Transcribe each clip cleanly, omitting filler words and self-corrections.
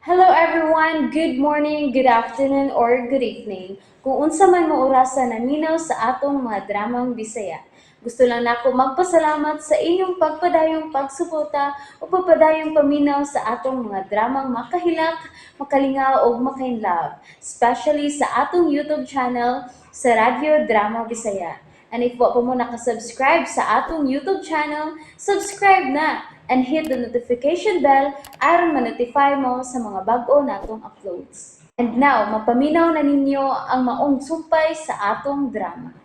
Hello everyone! Good morning, good afternoon, or good evening. Kung unsa man mo orasa naminaw sa atong mga dramang Bisaya. Gusto lang nako magpasalamat sa inyong pagpadayong pagsuporta o pagpadayong paminaw sa atong mga dramang makahilak, makalingaw ug makainlove, especially sa atong YouTube channel sa Radyo Drama Bisaya. And if wa pa mo nakasubscribe sa atong YouTube channel, subscribe na and hit the notification bell aron ma-notify mo sa mga bag-o natong uploads. And now, mapaminaw na ninyo ang maong sumpay sa atong drama.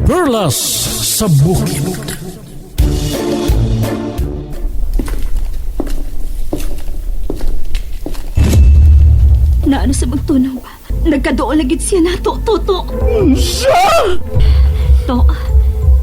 Perlas sa Bukid. Naano sa magtunaw? Nagkadool lagid siya na, to, to, to. Unsa? To,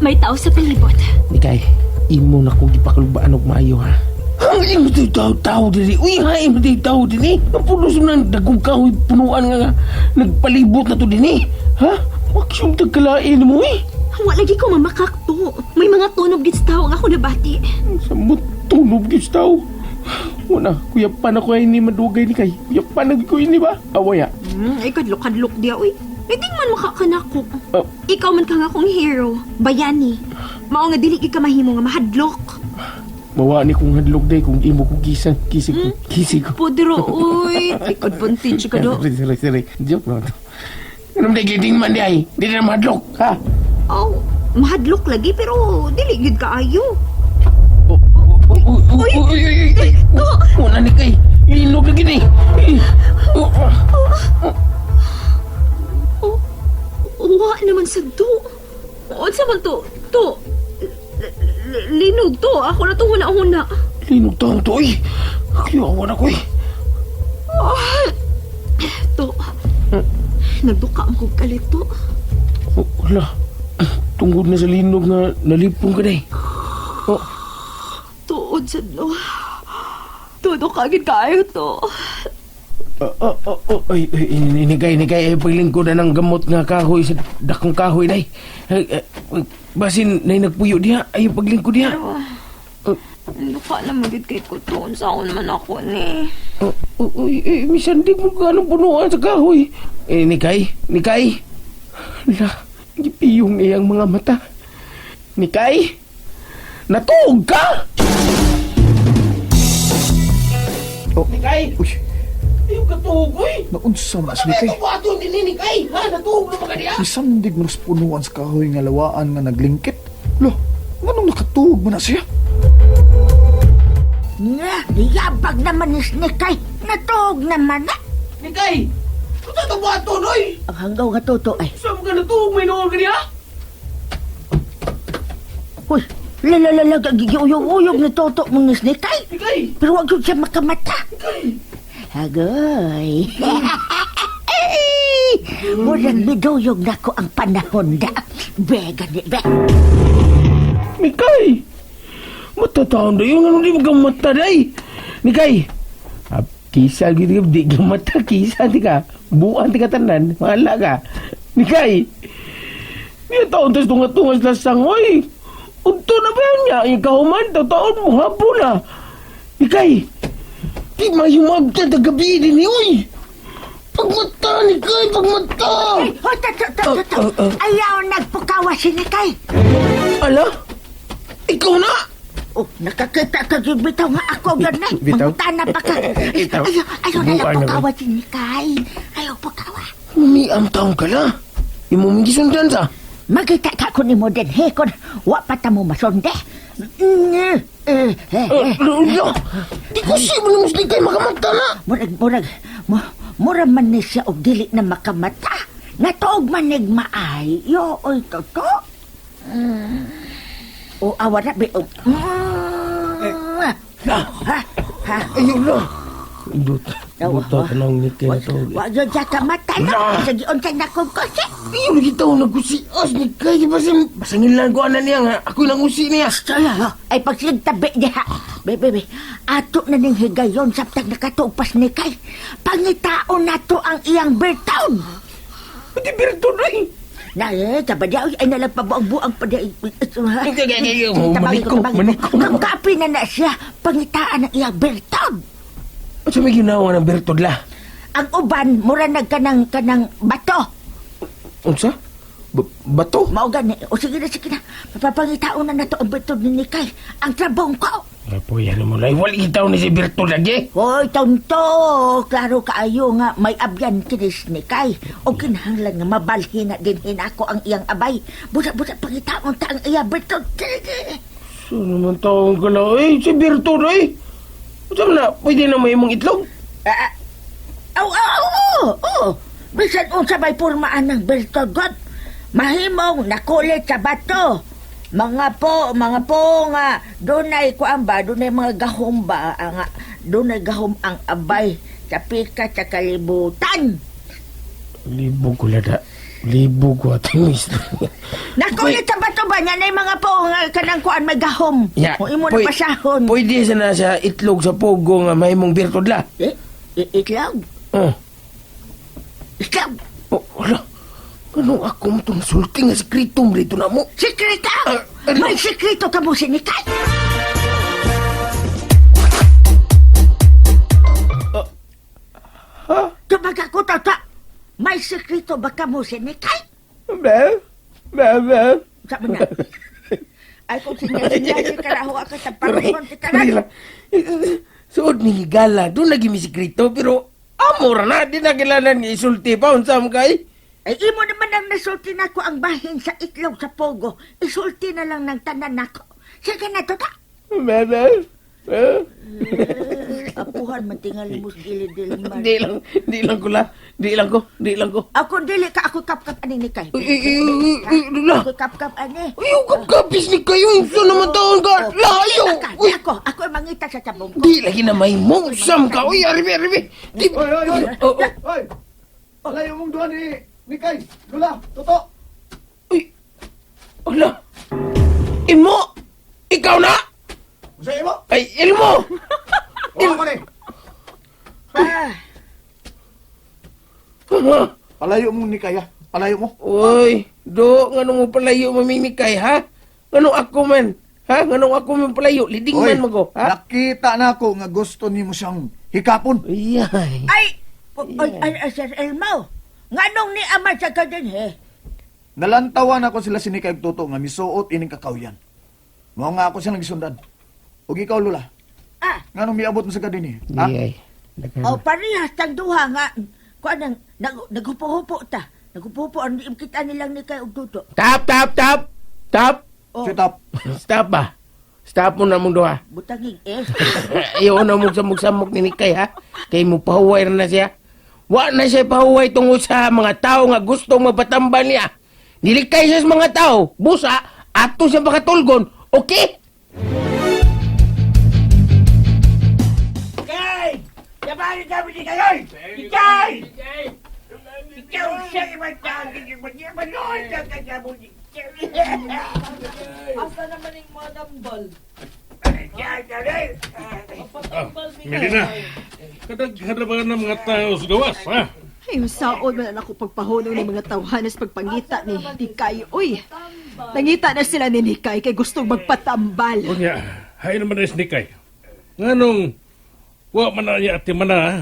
may tao sa palibot. Nikay, imo na ko gipakalubaan og maayo ha. Ang imo di tao-tao diri. Uy, ha imo di tao diri. Ang puno sa nang dagkong kahoy punuan nga nga nagpalibot na to dinhi. Ha? Waksyon tagkalain mo eh. Wala lagi ko mamakak, to. May mga tunog gid sa tao ang ako nabati. Samot tunob gyud sa tao. Wala, kuya pa na ko ay ni madugay ni kay. Kuya pa na ko ini ba? Awaya. Ay, kadlok-kadlok diya, uy. Pwedeng man makakanako. Ah. Ikaw man ka nga akong hero. Bayani. Mao nga dili gid ka mahimo nga mahadlok. Mawa ni kong hadlok day kung imo ko gisang kisig ko. Kisig ko. Podero, uy. Take advantage ka do. Sorry, sorry, sorry. Joke lang to. Anong day giting man di ay? Di na mahadlok, ha? Oh, mahadlok lagi pero dili gid kaayo. Uy, uy, uy, uy, uy, uy. To. Wala ni kay. Linog na gini. Oh, Oh, wa naman sa do. Unsa man to? To. Linog to. Ako na to huna-huna. Linog taong to, uy. Kuyawan ako, eh. To. Nagduka ang kong kalito. Oh, wala. Tungod na sa linog nga nalipong ka na, eh. Oh, Tuod sa no. Todo kagid kaayo to. oh, oh, oh, oh, ay, ay, inigay, inigay, ay, paglingkod na ng gamot nga kahoy sa dakong kahoy, day. Ay, ay, basin, nay nagpuyo diha, ay, paglingkod diha. Pero, Nagduka na magid kay ko to. Unsa ako naman ako ni. Oh, oh, uy, eh, misandig mo ka anong punuan sa kahoy. Eh, Nikay, Nikay. Ala, gipiyong iyang mga mata. Nikay, natuog ka? Oh. Nikay, Uy, ayaw ka tuog, uy. naunsa man si Ano Nikay. itong wato ni Nikay? Ha, natuog na ba ka niya? Misandig man sa punuan sa kahoy nga lawaan nga naglingkit. Lo, nganong nakatuog man na siya? Nga, yabag naman ni Snikay. Natuog naman na. Nikay, ano itong wato, noy? Ang hanggaw nga toto ay. Saan ka natuog may noon ka niya? Uy, lalalalag, gigiuyog-uyog ni Toto mong ni Snikay. Nikay, Pero wag yun siya makamata. Nikay. Agoy. Murag miduyog na ko ang panahon da. Be, gani, be. Nikay! Matataon na yun. Ano di mo mata day? Nikay! Ah, kisa gid ka, di ka mata, kisa di ka. Buwan di ka tanan, wala ka. Nikay! Niya taon tas tunga-tungas lasang, oy! Unto na ba yun niya? Ikaw man, taon mo, hapon na. Nikay! Di mayumabta ta gabi din ni, oy! Pagmata, Nikay, pagmata! Ay, oh, to, to, to, to, to. Oh, oh, oh. Ayaw nagpukawa si Nikay. Ala! Ikaw na! Oh, nakakita ka gyud bitaw nga ako ganay. Bitaw? Mangutana pa ka. Bitaw. Ayaw, ayaw na lang Buwan na pukawa si Nikay. Ayaw pukawa. Umiam taong ka na. Imo mong gisundan sa. Magita ka ko ni mo din, he, kon wa pa ta mo masunde. Mm, eh, eh, eh. Lolo, di ko siya mo ni kay makamata na. Murag, murag, mura man ni siya og dili na makamata. Natuog man nig maay. Yo, oy, toto. O, awa na, be, o. Na, Ha, ha. ayun na. Buta, buta tanong ni kay na to. Wa yun siya kamata na. Na. Sige, unsay na kong kusi. Ayun kita ko nagkusias ni kay basin basangilan ko ana niya nga ako nang usi niya. Saya, ay pagsigtabi tabi diha. Be, be, be. Ato na ning higayon samtang nakatupas ni kay. Pangitaon nato ang iyang birthday. Di berto day. Na, eh, kabadya, ay nalang pabuang-buang pa di. Maniko, maniko. Kang kapi na na siya, pangitaan ang iyang birthday. Unsa may ginawa ng bertud la? Ang uban mura nag kanang kanang bato. Unsa? Bato? Mao gani. O sige na, sige na. Mapapangitaon na nato ang bertud ni Nikay. Ang trabong ko. Ay, po, yan mo lang. Wala itaw ni si Bertud lagi. Hoy, tonto! Klaro kaayo nga may abyan kinis ni Kay. O kinahanglan nga mabalhin na din hinako ang iyang abay. Busa-busa pangitaon ta ang iya bertud. So naman taong ka na, eh, si Bertud, eh. Unsa man na, pwede na may imong itlog? Ah, aw, aw, aw, oo, oo. Bisan unsa may pormaan ng bertud god. Mahimong nakulit sa bato. Mga po nga, dunay kuan ba, dunay mga gahom ba, ang, dunay gahom ang abay sa pika sa kalibutan. Libog ko lada. Libog ko ating mister. Nakulit sa bato ba niya na yung mga po nga kanang kuan may gahom. Ya, Kung imo na pasahon. Pwede sa na sa itlog sa pogo nga may imong Bertud la. Eh, itlog. Oh. Itlog. Oh, wala. Ano ako mo itong sulti nga sekreto mo dito na mo? Sikreto! Ah, ano? May sikreto ka mo sinikay. Ha? Tumaga ko, tata. May sikreto ba ka mo sinikay? Be? Be, be. Sabi na. Ay, kung sinya-sinya, si karaho ka sa parang si Sorry karan. lang. Suod ni higala, doon lagi mi sekreto, pero amor na, di na kailangan ni isulti pa, unsa mo kay? Ay, imo naman ang nasulti na ko ang bahin sa itlog sa pogo. Isulti na lang ng tanan nako. Sige na, tata. Be, be. Be. Apuhan, matingal mo sa gilid-dilid man. Di lang ko la, di lang ko, di lang ko. Ako dili ka ako kapkap ani ni kay. Uy, uy, uy, uy, uy, la. Ako kapkap ani. Uy, kapkapis ni kayo, unsa naman taon ka, layo. Ako, Uy, ako, ako ang mangita sa tabong ko. di lagi na may mo, sam ka, uy, aribi, aribi. Di, Oy, oy, oy! Oh, oh. Oy! Palayo mong duha ni Nikay! Lula! Toto! Uy, ala. Imo, ikaw na. Unsa imo? Ay, ilmo. O ako ni! Ah, Palayo mong Nikay ha! Palayo mo! Uy, do, ngano mo palayo mamimikay, ha? Ngano ako man? Ha? Ngano ako man palayo? Liding Oy, man mo ko, ha? Nakita na ako nga gusto nimo siyang hikapon. Iyay. ay, ay, ay, ay, Sir Elmo. Nganong ni ama sa ka din, he? Nalantawan ako sila si Nikay ug Toto nga misuot ining kakawyan. Mao nga ako siya nagisundan. Ug ikaw Lula, Ah, nganong miabot mo sa kadini? Ha? Iyay. o parehas tang duha nga. Kuan nang nag, naghupo-hupo ta. Naghupo-hupo ang kita nilang ni kay og tuto. Tap, tap, tap. Tap. Oh, Sit up. Stop ba? Stop mo na mong duha. butangig eh. Ayaw na mong samok-samok ni Nikay, ha? Kay mo pahuway na siya. Wa na siya pahuway tungod sa mga tao nga gusto mapatambal niya. Nilikay siya sa mga tao. Busa, ato siya makatulgon. Okay? Ikay! Yabani kami ni Kayoy! Ikay! Ikaw siya imatagin yung manood ka kanya mo. Asa naman yung mga dambal? Melina, kadaghan ba ng mga tao sa gawas, ha? Ay, masaon man ako pagpahunong ng mga tawhanas pagpangita ni Nikay. Uy, nangita na sila ni Nikay kay gustong magpatambal. Unya, hay naman na isnikay. Nganong, wa man na niya ati man na, ha?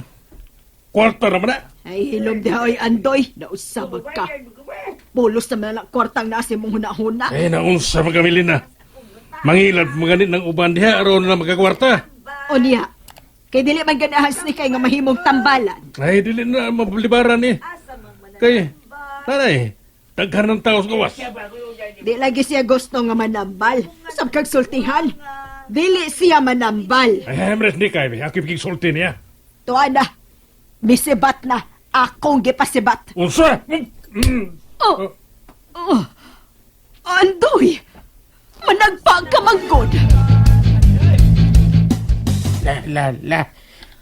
Kwarta naman na. Ay, hilom di oy, Andoy, nausabag ka. Pulos naman ang kwartang nasa mong hunahuna. Ay, naunsa mga Melina. Mangilad mga ng uban diha, aron na magkakwarta. O niya, kay dili man ganahan si Nikay nga mahimong tambalan. Ay, dili na mabilibaran eh. Kay, tanay, daghan ng tao sa gawas. Di lagi siya gusto nga manambal. Usab kag sultihan. Dili siya manambal. Ay, hay man isnikay, ako sulti niya. Tuwa na, misibat na. Akong gipasibat. Unsa? Oh, oh, Andoy! Managpa ka manggod! La, la, la.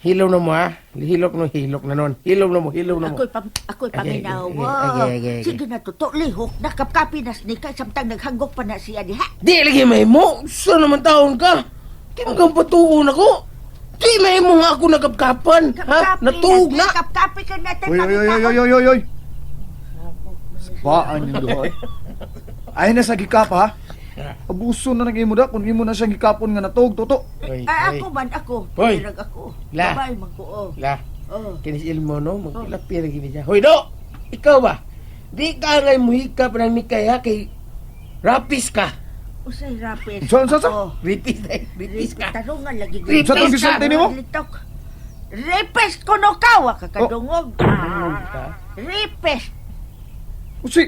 Hilaw na mo, ha? Hilok no, hilok na nun. Hilaw na mo, hilaw na mo. Ako'y pam, ako'y paminaw. Okay, okay, okay, okay. Sige na tuto, lihok na kapkapi na si Nikay samtang naghagok pa na siya diha. Di lagi may mo. Saan naman taon ka? Di mo kang patuon ako. Di may mo nga ako nagkapkapan. Ha? Kapkapi Natuog na. Kapkapi ka na Oy, oy, oy, oy, oy, oy, oy! Sabaan yung duha. Ay na sa gikap ha. Abuso na nang imo da kung imo na siyang gikapon nga natog, Toto. Hoy, Ay, hoy. ako man, ako. Hoy. Pirag ako. La. Babae man ko, oh. La, Oh. kini si Ilmo, no? Magpilapira gini siya. Hoy, do! Ikaw ba? Di ka ngay muhikap ng Nikay, ha? Kay rapis ka. Usay rapis. Unsa, unsa, unsa? Oh. Rapis, day. Rapis ka. Tarungan lagi. Rapis Unsa tong ka. gisulti nimo? Litok. Rapis kuno ka, wa ka kadungog. Ka? Rapis. Usi,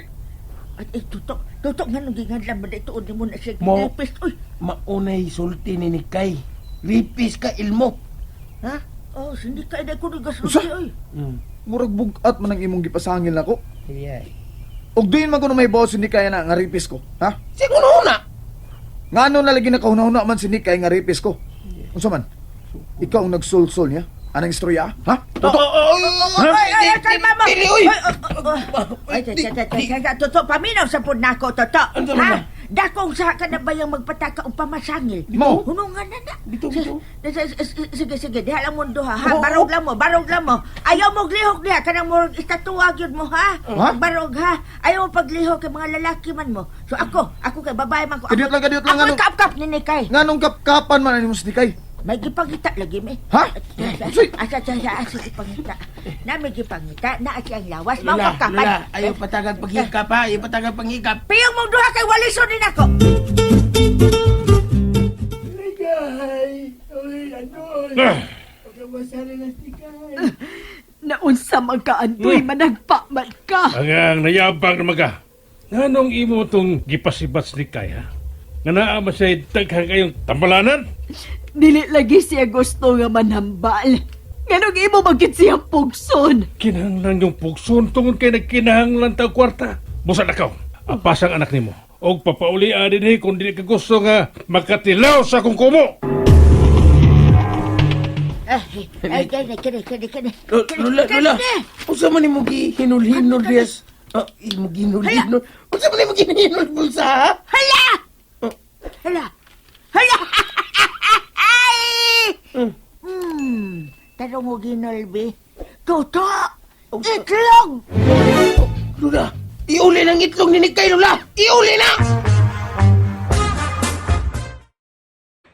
Ay, ay, tutok. Tutok nga nung gingadlan ba ito mo na siya. Mo. Rapis. Uy. Maunay sulti ni Nikay. Rapis ka, Ilmo. Ha? Oh, hindi ka na ko Unsa? nagasulti, oy. Murag bugat man ang imong gipasangil nako. Yeah. Og diin man ko na may boss si Nikay na nga ripis ko, ha? Siguro na! Ngano na lagi nakahuna-huna man si Nikay nga ripis ko? Unsa man? Ikaw ang nagsulsul niya? Anang istorya, ha? Toto. Ay, ay, ay, kalma mo. Dili, uy! Ay, oh, oh, oh. Ay, teka, teka, teka, Toto, paminaw sa pud nako, Toto. Ano Ha? na? Dakong sa ka na ba yung magpataka o pamasangil? Mo. Hunungan na na. Dito, dito. Sige, sige, diha lang mundo ha. Ha? Barog lang mo, barog lang mo. Ayaw mo glihok diha, kanang murag istatuwa gyud mo ha. Ha? Barog ha. Ayaw mo paglihok kay mga lalaki man mo. So ako, ako kay babae man ko. Kadiyot lang, kadiyot lang, Ako ano? kap-kap ni Nikay. Nganong kapkapan man ani mo si Nikay? May gipangita lagi mi. Ha? Usi! Asa, asa, asa, asa, gipangita. Na may gipangita, na ang lawas. Mao Lola, kapkapan. Lola, ayaw patagang paghikap, ha? Ayaw patagang panghikap. Piyong mong duha kay walison din ako. Nikay! Uy, Andoy! Pagkabasara na si Nikay. Naunsa man ka, Andoy, managpa man ka. Ang ang nayabang na maga. Nganong imo tong gipasibat ni Kay, ha? Nga naa man siya daghan kayong tambalanan? Dili lagi siya gusto nga manhambal. Nganong imo magkit siya pugson. Kinahanglan yung pugson tungod kay nagkinahanglan ta og kwarta. Busa na kaw. Apas ang anak nimo. Og papaulia dinhi kung dili ka gusto nga makatilaw sa akong kumo. Ay, ay, kini, kini, kini, kini. Lola, Lola, unsa man nimo gihinol-hinol dias? Ah, imo gihinol-hinol. Unsa man nimo gihinol bulsa, ha? Hala! Hala! Hala! Ay! Tanong mo ginolbi. Toto! Itlog! Lola, iuli ng itlog ni Nikay, Lola! Iuli na!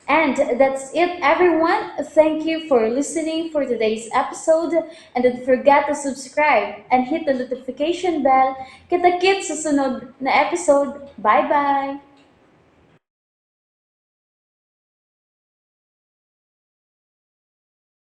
And that's it, everyone. Thank you for listening for today's episode. And don't forget to subscribe and hit the notification bell. Kita-kits sa sunod na episode. Bye-bye!